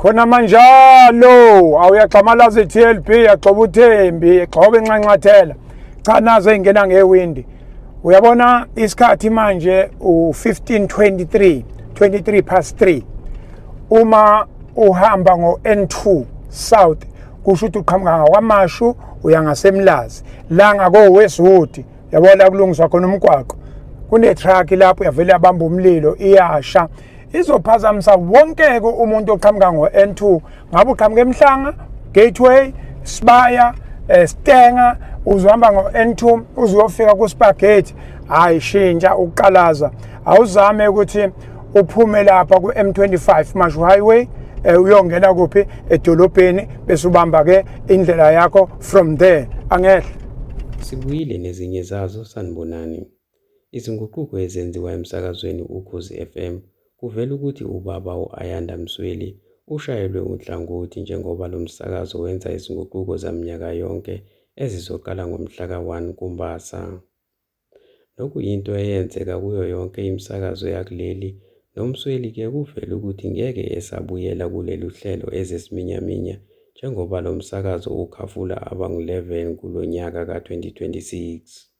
Khona manjalo awuyaxamalaza i-TLB yagxoba uThembi egxoba inxanxathela. Cha nazo ey'ngena ngewindi. Uyabona isikhathi manje u-15:23, 23 past 3. Uma uhamba ngo-N2 South kusho ukuthi uqhamuka ngakwaMashu uya ngaseMlazi la ngako-Westwood, yabona kulungiswa khona umgwaqo, kune-truck lapho yavele yabamba umlilo iyasha, izophazamisa wonke-ke umuntu oqhamuka ngo-N2, ngabe uqhamuka eMhlanga, Gateway, Sibaya, Stenga, uzohamba ngo-N2 uzuyofika ku-Spaghetti. Hayi, shintsha ukuqalaza, awuzame ukuthi uphume lapha ku-M25 Mashu Highway, uyongena kuphi edolobheni, bese ubamba ke indlela yakho from there. Angehle. Sibuyile nezinye zazo, sanibonani. Izinguquko ezenziwa emsakazweni Ukhozi FM, kuvela ukuthi ubaba u-Ayanda Msweli ushayelwe unhlangothi njengoba lo msakazo wenza izinguquko zaminyaka yonke ezizoqala ngomhla ka-1 kuMbasa. Lokhu yinto eyenzeka kuyo yonke imisakazo yakuleli, noMsweli-ke kuvela ukuthi ngeke esabuyela kulolu hlelo ezesiminyaminya njengoba lo msakazo ukhafula abangu-11 kulo nyaka ka-2026.